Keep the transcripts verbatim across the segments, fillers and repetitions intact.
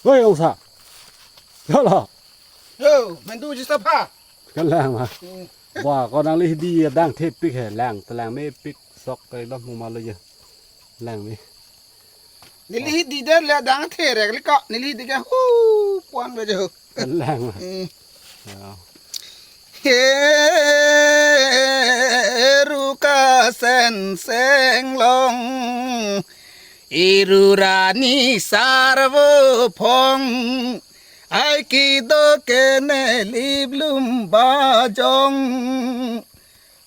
Hoi, ongsa. Kala. Yo, mandu ji sapha. Kalang ma. Hmm. Wah, ko nangli hidi adang thepik he, lang, telang mepik sok kai lo mu malo je. Lang mi. Neli hidi dan le adang therek le ko, neli hidi ke hu puang le jo. Kalang ma. Hmm. Ya. Heru kasen senglong, Iru Rani Sarvo Phong, ai kedo ke neli blum bajong,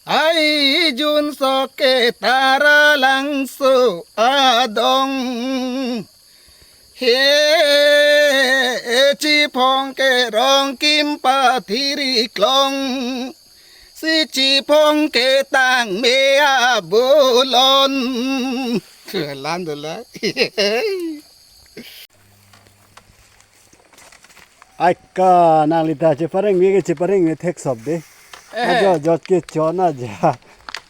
ai jun sok ke Taralangso adong. He, Chiphong ke Rongkim pathiri klong, si Chiphong ke tangme abolon. Lan dola. Ai ka nangli ta chepareng mi ke chepareng mi thek sop de. Eh. Ajo jot ke chona ja.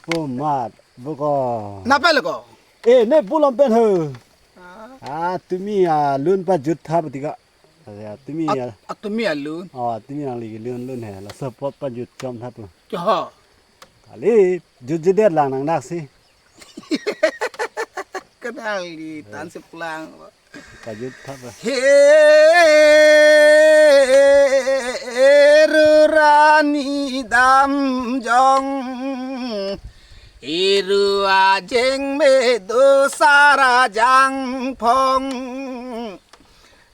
Po mat. Buko. Napel ko. Eh, ne pulam pen ho. Ah. Ah, tumi alun pajut thap tika. Ya, tumi At-, ya. Atumi alun. Oh, tumi nangli ke lun lun he. Laso pot pajut chom thap. Jaha. Kali jutjudet lang nangnak si. Kenal di tan seplang. Pajut thap. Heru Rani Damjong, Iru Ajeng Medo Sara Jangphong,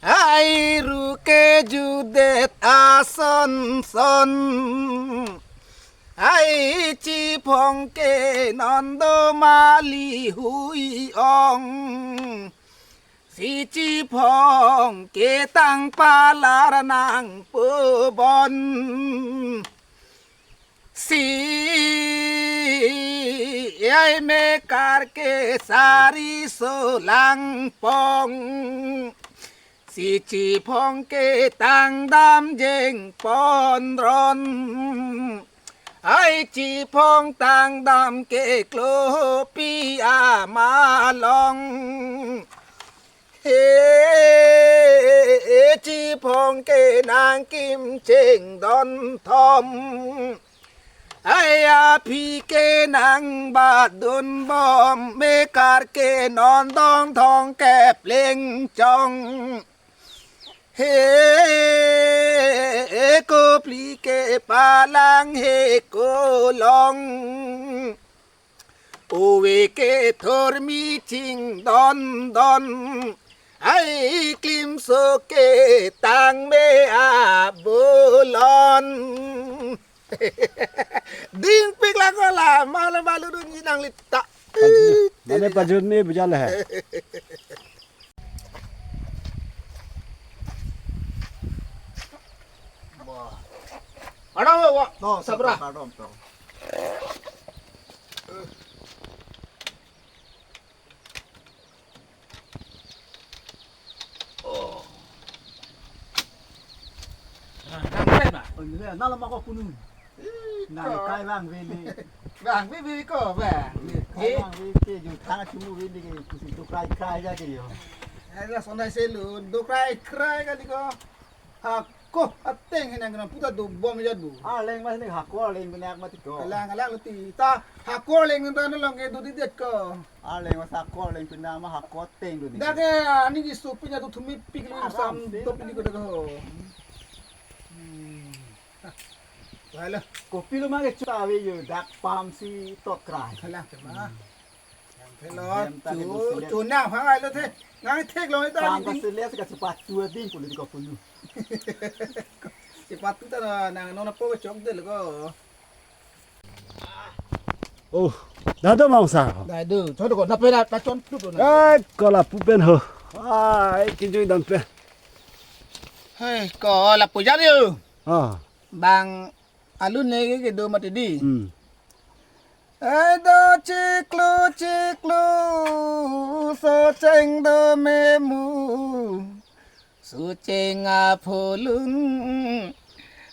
ai Iru ke jutdet ason son, ai Chiphong ke non do mali hui ong. Si Chiphong ke tang palar nang pubon. Si ai mekar ke sari solang pong. Si Chiphong ke tang dam jeng pon ron. Ai Chiphong tang dam ke klopi amalong. He, Chiphong ke nangkim cheng don thom. Ai aphi ke nang bat dun bom, mekar ke non dong thong kep leng chong. He, kopli ke palang he kolong. Ove ke thormi ching don don. Ai klimso ke tangme abolon. Dingpik lang ko la, malu malu dun jinang lita. Pajut, mane pajut ni bujal he. Ada wa, to, sabra. To, to, to. Oh. Nang pen ma? Oh, ini na lama ko punun. Ih, nang ko. Kai bang vele. Bang vele ko bang. Kai bang vele ke ju thang chumu vele ke kusi do kai kai ja ke yo. Ai la sonai selu do kai kai kali ko. Hako ateng hinang kena puta do bom ja do. Arleng mas ni hako arleng benak mati ko. Kalang kalang luti ta hako arleng nang long ke do di det ko. Arleng mas hako arleng pina ma hako ateng do di. Dak ke ani di supi nya do thumi pik lu sam do pik ko dak ho. Hmm. Wala. Kopi lo ma ke chuta ave yo dak pam si tokrai. Kalang tema. Hello, chu, chu nang phang ai lo the. Nang thek lo ta. Kam ka ni. Seles ka sepatu ding pulu di ko pulu. Sepatu ta na, nang nona po chok de lo ko. Oh, dado mangsa. Dado, chot ko na pe na ta chon tu na. Ai, ko lapu pen ho. Ai, kinjui dam pen. Hei, ko lapu jar yo. Ah. Bang alun ne ke do mati di. Hmm. Ai do chiklu chiklu, socheng do memu, socheng apholun.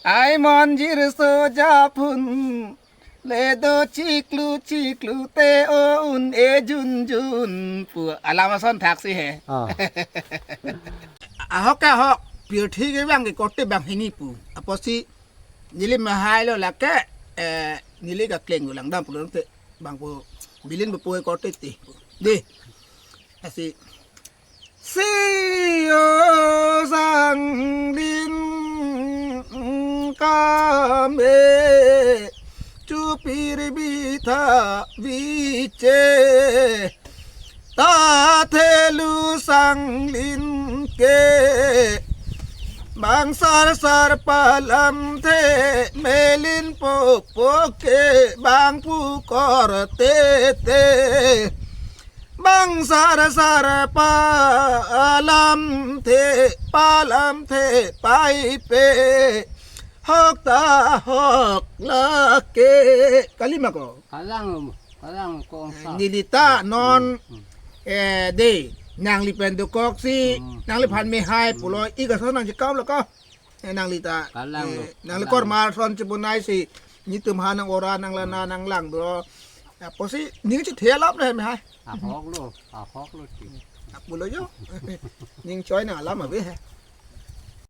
Ai monjir soja phun, le do chiklu chiklu te o un e jun jun pu. Alam ason thaksi he. Ah. Ahok ke ahok, pirthe kevang ke korte banghini pu. Apotsi neli mahai lo lake, eh, neli kakleng ulang dam pulo te bang pu bilin bepo korte ti. Dei. Lasi, sio sanglin kame chupir bitha viche, ta thelu sanglin ke bang sar sar palamthe, melin popo ke bang pu korte te. Bang sar sar palamthe, palamthe paipe, hok ta hok lake. Kalima ko? Kalang, kalang ko, eh, angsa. Neli ta non, hmm, eh, dei, nangli pen dokoksi, hmm, nangliphan mehai, hmm, pulo, ik ason nangchekam lo ko. Eh, nangli ta, kalang, eh, lo, nangli kalang, kormar ason chepunai si, netum ha nang ora nang lana, hmm, nanglang do. Apotsi ning chethe alam le mehai. Ahok lo, ahok lo ti. Apulo jo. Ning choi nang alam ave he.